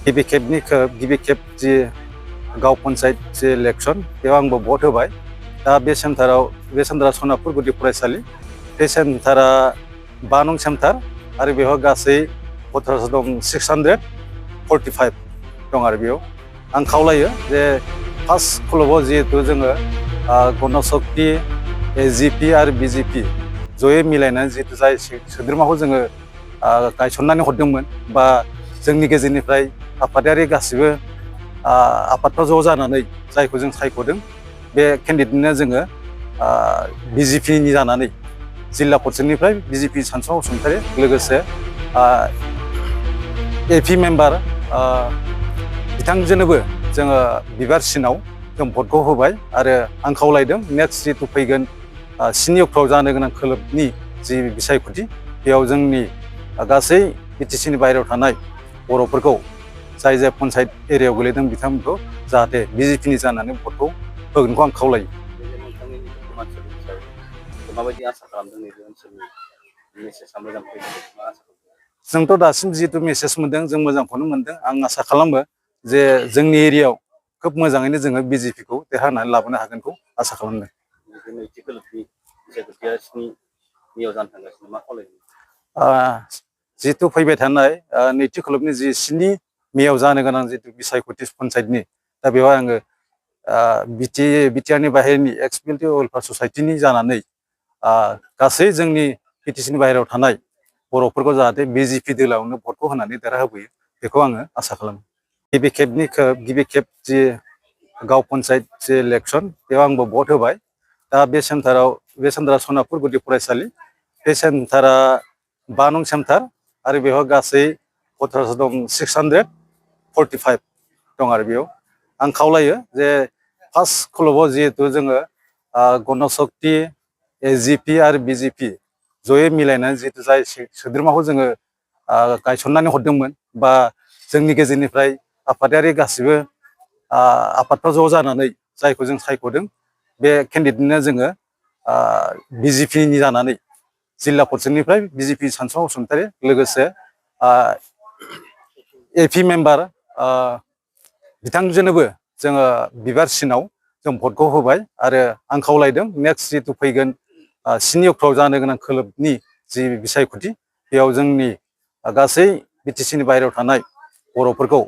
गिबि खेब जि गाव पन्सायत जि इलेक्सन बेयाव आंबो भट होबाय। दा बे सेन्टारा सनापुर गुदि फरायसालि। बे सेन्टारा 5 नं सेन्टार आरो बेयाव गासै भटार्स दं 645 दं आरो बेयाव। आं खावलायो जे फार्स्ट खलबाव जिहेतु जोङो गणशक्ति एजिपि आरो बिजेपि जयै मिलायनानै जिहेतु जाय सोद्रोमाखौ जोङो गायसननानै हरदोंमोन बा जोंनि गेजेरनिफ्राय आफादारि गासिबो आफादफ्रा ज' जानानै जायखौ जों सायख'दों बे केन्डिडेटनो जोङो बिजेपिनि जानानै जिल्ला परिषदनिफ्राय बिजेपि सानसुमा बसुमतारी लोगोसे एपि मेम्बार बिथांजोनोबो जोङो बिबारसिनाव जों भटखौ होबाय आरो आं खावलायदों नेक्स्ट जितु फैगोन 7 अक्ट'आव जानो गोनां खोलोबनि जि बिसायख'थि बेयाव जोंनि गासै बिटिसिनि बाहेरायाव थानाय बर'फोरखौ जाय पन्सायत एरियायाव गोलैदों बिथांमोनखौ जाहाथे बिजेपिनि जानानै भटखौ होगोनखौ आं खावलायो। जोंथ' दासिम जिहेतु मेसेज मोनदों जों मोजांखौनो मोनदों। आं आसा खालामो जे जोंनि एरियायाव खोब मोजाङैनो जोङो बिजेपिखौ देरहानानै लाबोनो हागोनखौ आसा खालामदों। जिहेतु फैबाय थानाय नैथि खोलोबनि जि 7 मेयाव जानो गोनां जितु बिसायख'थि पन्सायतनि दा बेवहाय आङो बिटिआरनि बाहेरनि एक्स मिलिटारि वेलफेयार ससाइटिनि जानानै गासै जोंनि बिटिसिनि बाहेरायाव थानाय बर'फोरखौ जाहाथे बिजेपि दोलावनो भटखौ होनानै देरहाहोबोयो बेखौ आङो आसा खालामो। गिबि खेब जि गाव पन्सायत जि इलेक्सन बेयाव आंबो भट होबाय। दा बे सेन्टारा सनापुर गुदि फरायसालि। बे सेन्टारा 5 नं सेन्टार आरो बेयाव गासै भटार्स दं 645 दं आरो बेयाव। आं खावलायो जे फार्स्ट खलबाव जिहेतु जोङो गणशक्ति एजिपि आरो बिजेपि जयै मिलायनानै जिहेतु जाय सोद्रोमाखौ जोङो गायसननानै हरदोंमोन बा जोंनि गेजेरनिफ्राय आफादारि गासिबो आफादफ्रा ज' जानानै जायखौ जों सायख'दों बे केन्डिडेटनो जोङो बिजेपिनि जानानै जिल्ला परिषदनिफ्राय बिजेपि सानसुमा बसुमतारी लोगोसे एपि मेम्बार बिथांजोनोबो जोङो बिबारसिनाव जों भटखौ होबाय आरो आं खावलायदों नेक्स्ट जितु फैगोन 7 अक्ट'आव जानो गोनां खोलोबनि जि बिसायख'थि बेयाव जोंनि गासै बिटिसिनि बाहेरायाव थानाय बर'फोरखौ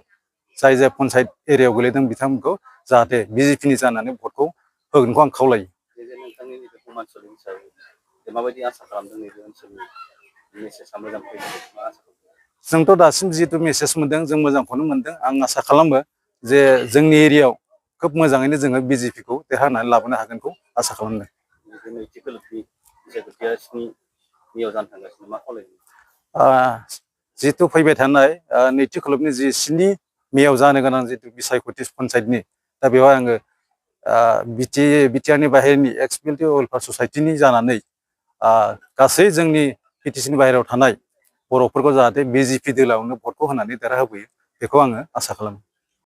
जाय पन्सायत एरियायाव गोलैदों बिथांमोनखौ जाहाथे बिजेपिनि जानानै भटखौ होगोनखौ आं खावलायो। जोंथ' दासिम जिहेतु मेसेज मोनदों जों मोजांखौनो मोनदों। आं आसा खालामो जे जोंनि एरियायाव खोब मोजाङैनो जोङो बिजेपिखौ देरहानानै लाबोनो हागोनखौ आसा खालामदों। जिहेतु फैबाय थानाय नैथि खोलोबनि जि 7 मेयाव जानो गोनां जितु बिसायख'थि पन्सायतनि दा बेवहाय आङो बिटिआरनि बाहेरनि एक्स मिलिटारि वेलफेयार ससाइटिनि जानानै गासै जोंनि बिटिसिनि बाहेरायाव थानाय बर'फोरखौ जाहाथे बिजेपि दोलावनो भटखौ होनानै देरहाहोबोयो बेखौ आङो आसा खालामो।